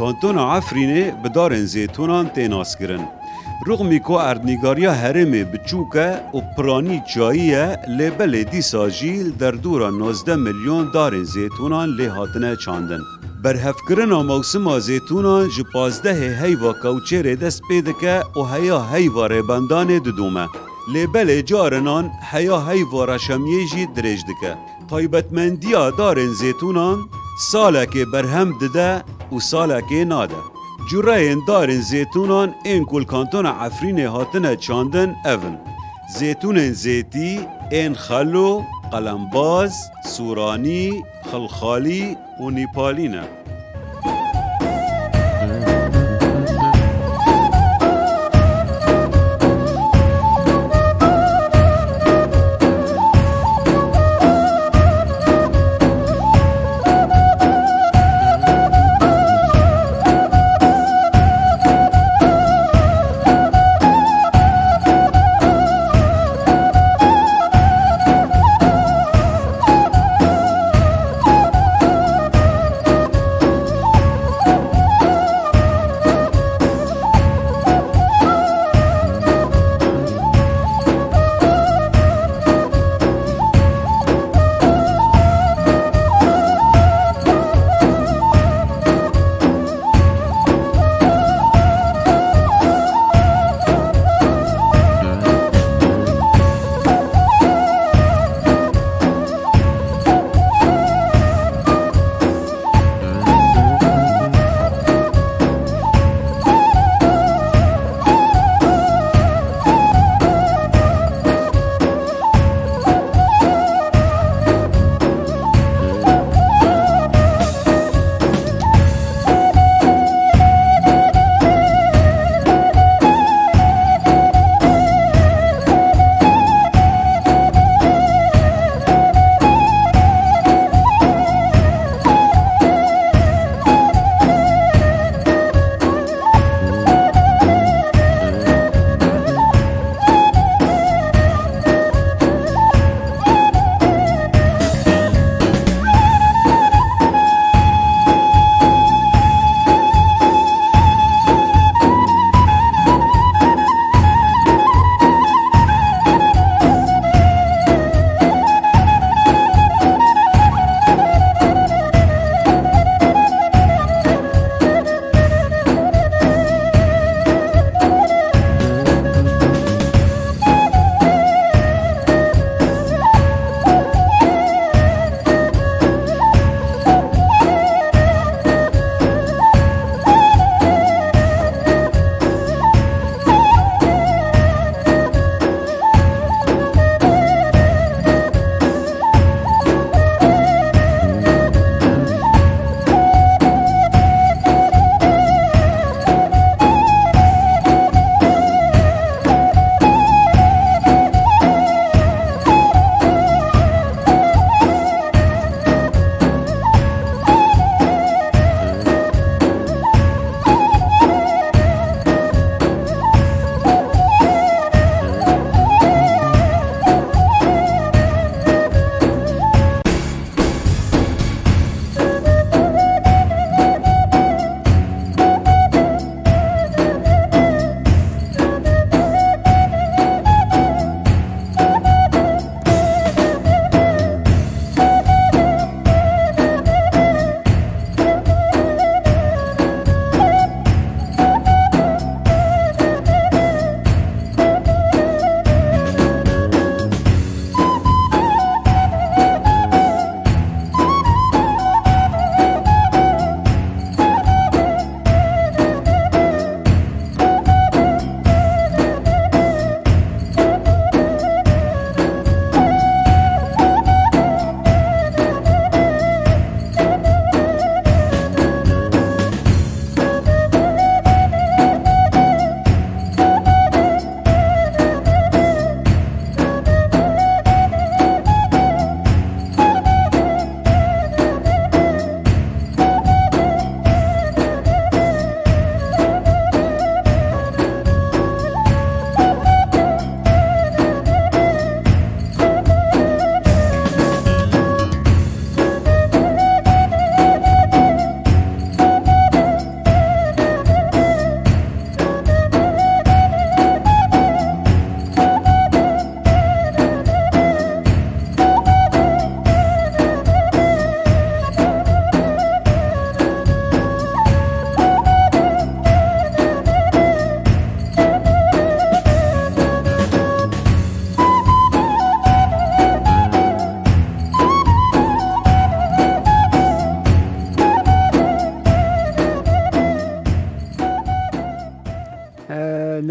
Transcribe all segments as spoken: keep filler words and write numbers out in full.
Kantona Efrînê bi darên zêtûnan tê naskirin. Rûxmî ku erdnîgariya herêmê biçûk e û piranî çiyayî ye, lê belê dîsa jî li derdora nozdeh milyon darên zêtûnan lê hatine çandin. Berhevkirina mewsima zêtûnan ji pazdehê heyva kewçêrê dest pê dike û heya heyva rêbendanê didome. Lê belê carinan heya heyva reşemiyê jî dirêj dike. Taybetmendiya darên zêtûnan salekê berhem dide û salekê nade. Cureyên darên zêtûnan ên ku li kantona Efrînê hatine çandin ev in: zêtûnên zêtî, ên xelo, qelembaz, sûranî, xilxalî û nîpalî ne.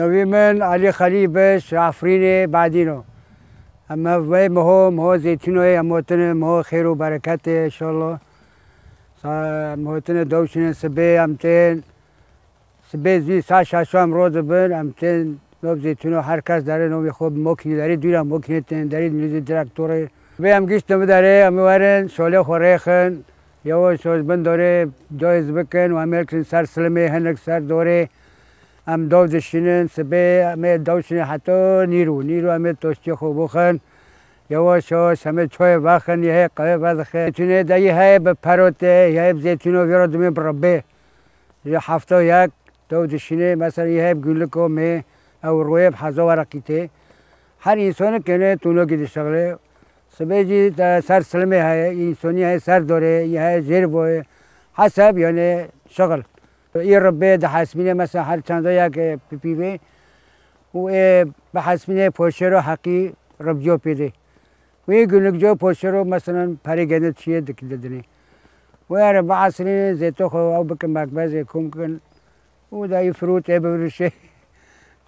Navê min Elî Xelî be, ji Efrînê Badîno. Em hev vê miho, miho zeytûnoyê em hotine, miho xêr û bereketê inşallah. Sa-, em hotine dewşine sibê em tên. Sibê zî saet şeşo em ro dibin, em tên nov zeytûno, her kes derê novê xwe bi mokînê, derê dûra mokînê tên, derê nizî traktorê. Sibê em giştin bi derê, em werin, şolê xwe rêxin, yavaş yavaş bin dorê cayê bikin û em ê kirin ser silimê, hinek ser dorê. Em dov dişînin, sibê em ê dewşinê heta nîrû. Nîrû em ê toştiyê xwe bixin. Yavaş yavaş em ê çayê vexin, yê heye qehwe vedixin. Zeytûnê de yê heye bi perotê, yê heye bi zeytûno vê re dimê bi rebê. Ji hefta yek dov dişînê, mesela yê heye bi gulliko mê, ew royê bi heza wereqî tê. Her însanik yene tûnokî dişixile. Sibê jî de ser silimê heye, însanî heye ser dorê, yê heye jêr boyê. Heseb yene şixil. Î rebê dihesbîne, mesela her çanda yek, e, pipî bê û ê bihesbîne poşero heqî rebciyo pê dê. Wê günlük co poşero, mesela perê gene çiye dik-, didinê. Wê ere biesrîne zêto xwe ew bikin mekbezê kom kin û da î firût ê bivirişê.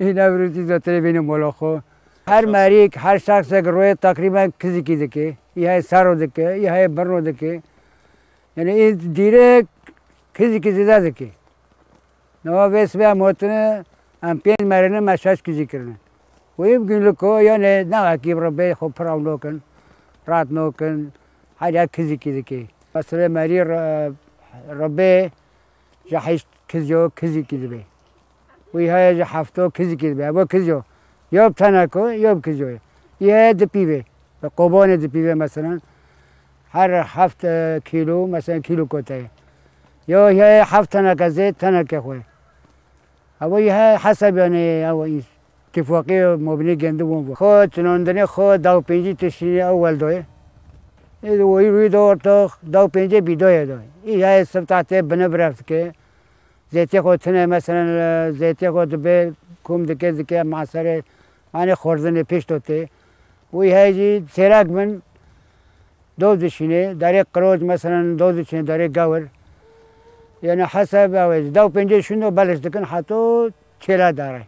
Î nevirûtî zotirê bîne mola xwe. Her merîk, her şexsek royê teqrîben kizikî dike. Î heye sero dike, î heye birno dike. Yani ê dîrek kizikî zêde dike. Nava vê sibê em hotine, em pênc merine, me şeş kizî kirine. Wê bi günlük o, yani ne wekî rebê xwe pir ew nokin, rahat nokin, her ya kizikî dike. Mesela merî re-, rebê ji heşt kizo kizikî dibe. Wî heye ji hefto kizikî dibe. Evo kizo. Yo bi teneko, yo bi kizo ye. Î heye di pîvê. Bi qobanê di pîvê mesela. Her heft, e, kîlo, mesela kîlo kote ye. Yo heye heft teneke zê, teneke xwe. Evo î heye hesab yani, evo î tifaqê mobînê gendi won bu. Xo çinandinê xo daw pêncî tiştînê ew weldoye. Ê di woyî rûyê de ortox daw pêncê bîdoye de. Î heye siftatê bine biref dike. Zêtê xwe tine, mesela, zêtê xwe dibe, kom dike, dike maserê, anê xwardinê pişto tê. Wî heye jî sêrek bin, dov dişînê, derê qiroc, mesela, dov dişînê, derê gewir. Yani hesab ew ê, ji daw pêncê şûndo beliş dikin, heto çêla dare.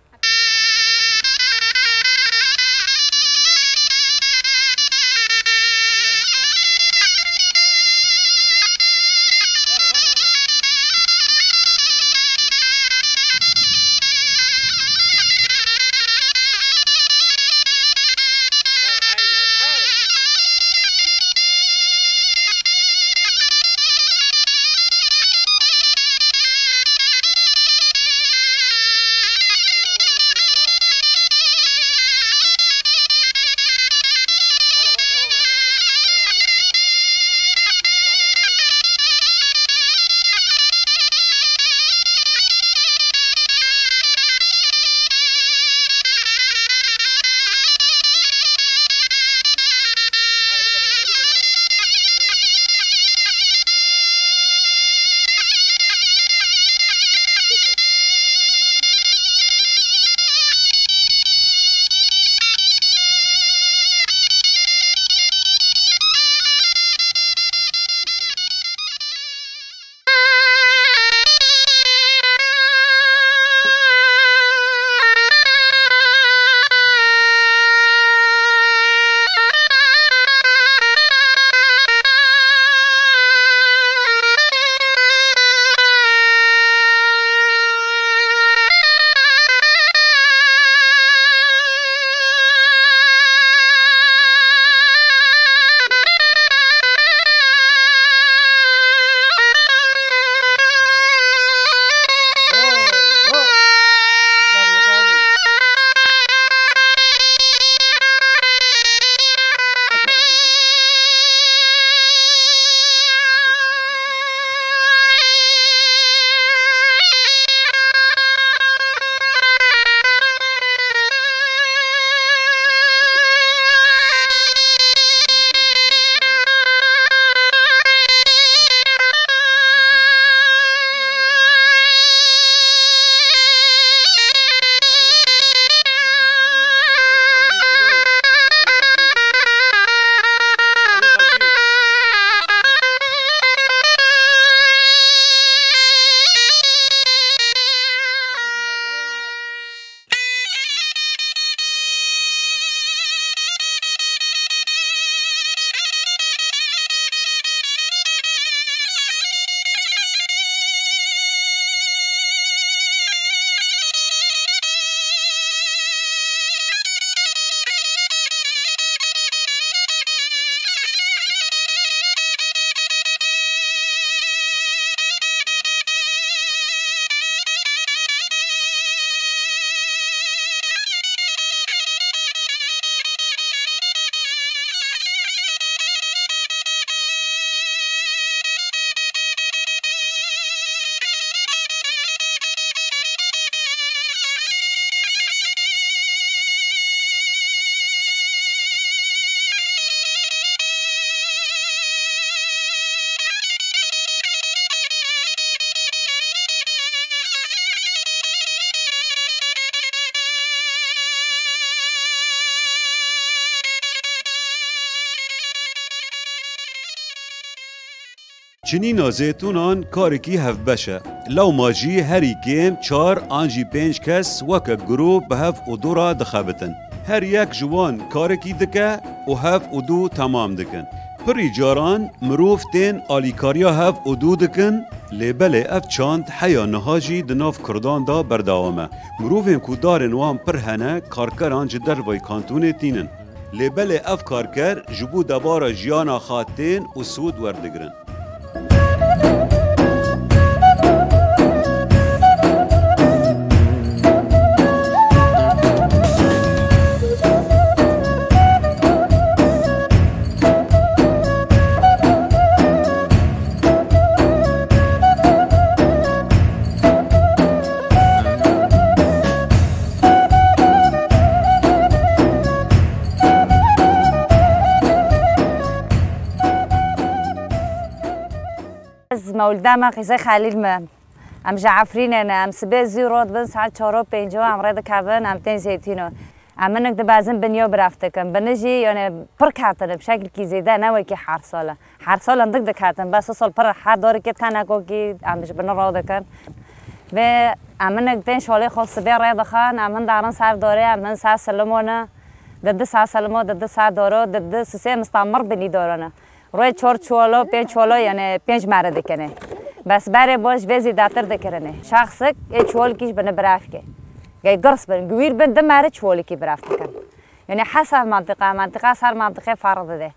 Çinîna zeytûnan karekî hevbeş e. Lewma jî herî kêm çar an jî pênc kes weke gurû bi hev û dû re dixebitin. Her yek ji wan karekî dike û hev û dû temam dikin. Pirî caran mirov tên alîkariya hev û dû dikin, lê belê ev çand heya niha jî di nav Kurdan de berdewam e. Mirovên ku darên wan pir hene, karkeran ji dervayî kantûnê tînin. Lê belê ev karker ji bo debara jiyana xwe tên û sûd werdigirin. Ez Mewlida me, qîzê Xelîl me. Em ji Efrînê ne. Em sibê zû rot bin, saet çar û pênc em rê dikevin, em tên Zeytîno. Em hinek dibezin biniyo bireft dikin. Bini jî, yani, pir ketine, bi şekilkî zêde, ne wekî her sal e. Her sal hindik diketin, bes sal pir her dorikê tenekokî em ji bini rot dikin. Ve em hinek tên şolê xwe sibê rê dixin, em hin darin ser dorê, em hin ser silimo ne. Di di ser silimo, di di ser doro, di di sisê mistamir binî doro ne. Rê çor çuwalo, pênc çuwalo, yani pênc mere dikene. Bes berê bo ji vê zêdetir dikirine. Şaxsik, ê çuwalikî ji bini birevke. Gey girs bin, gwîr bin, di mere çuwalikî birev dikin. Yani hesa mantiqa, mantiqa ser mantiqê farq dide.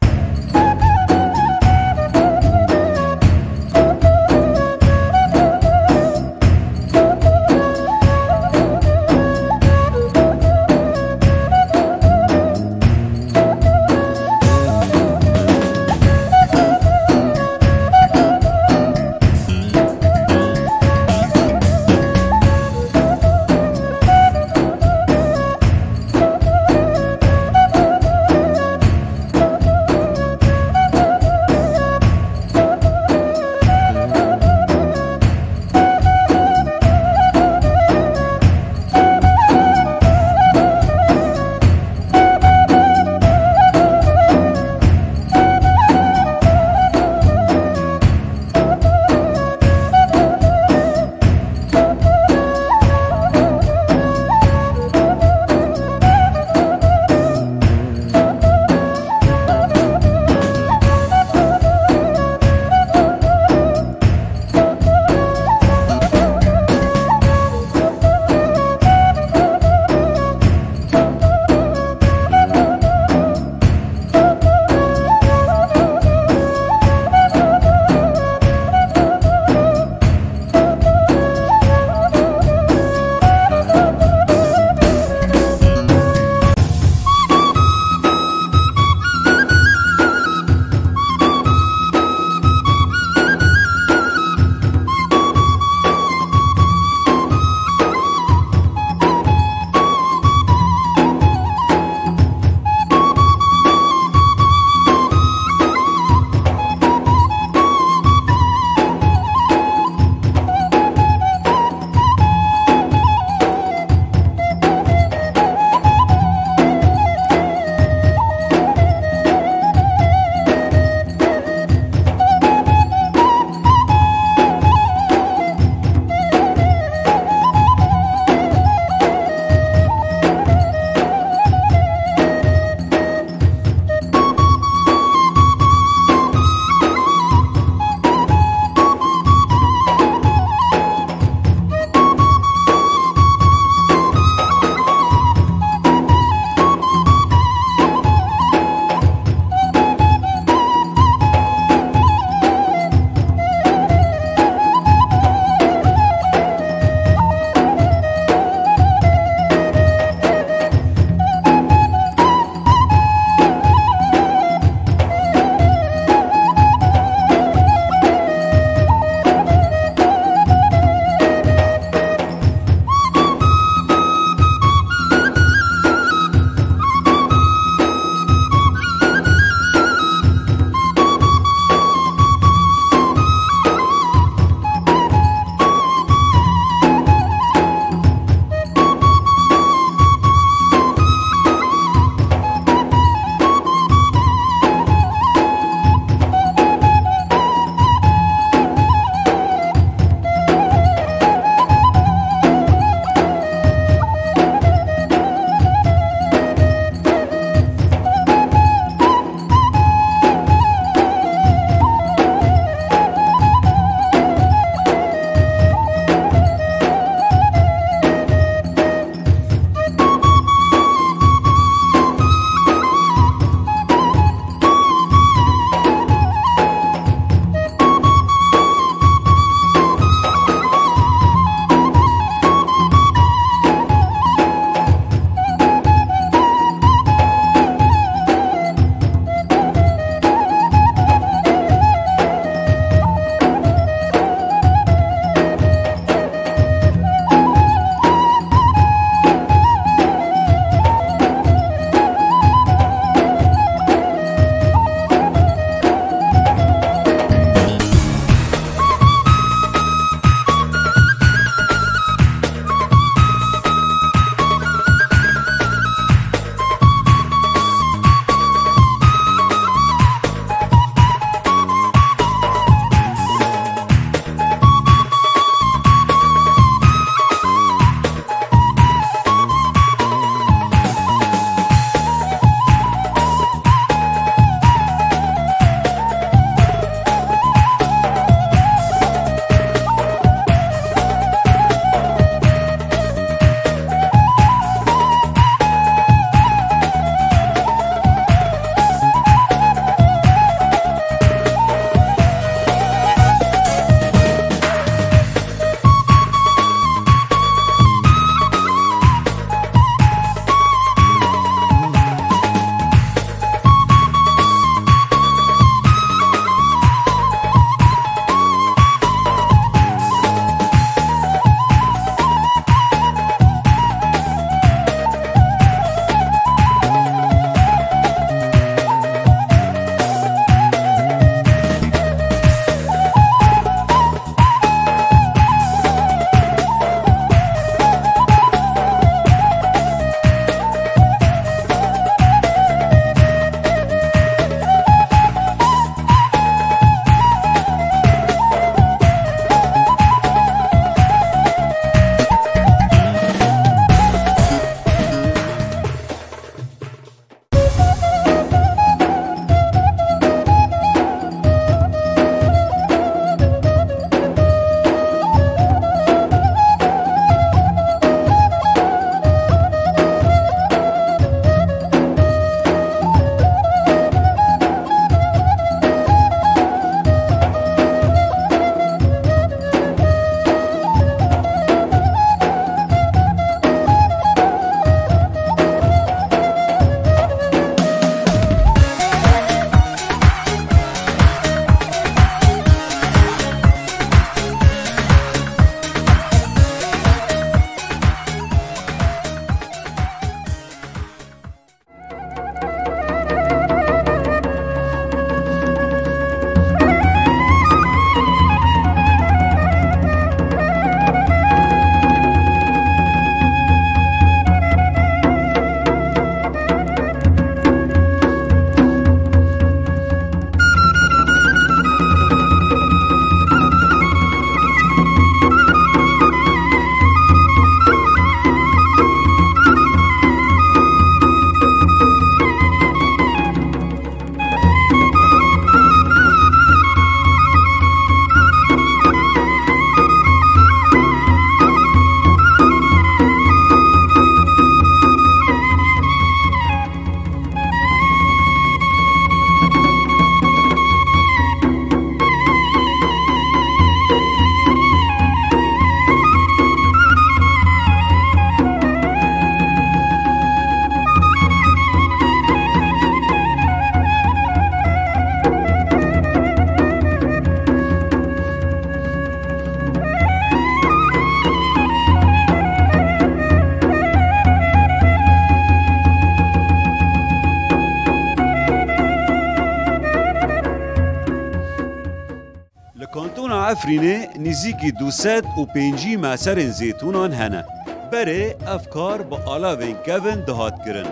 Efrînê nîzîkî du sed û pêncî meserên zêtûnan hene. Berê ev kar bi alavên kevin dihat kirin.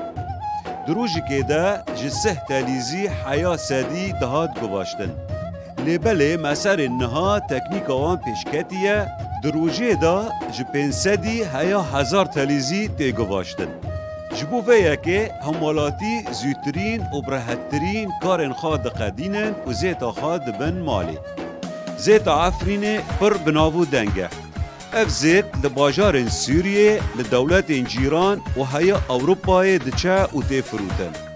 Di rojikê de ji sih telîzî heya sedî dihat guvaştin. Lê belê meserên niha teknîka wan pêşketî ye, di rojê de ji pênc sedî heya hezar telîzî tê guvaştin. Ji bo vê yekê hemwelatî zûtirîn û bi rehettirîn karên xwe diqedînin û zêta xwe dibin malê. Zêta Efrînê pir bi nav û deng e. Ev zêt li bajarên Sûriyê, li dewletên cîran û heya Ewropayê diçe û tê firotin.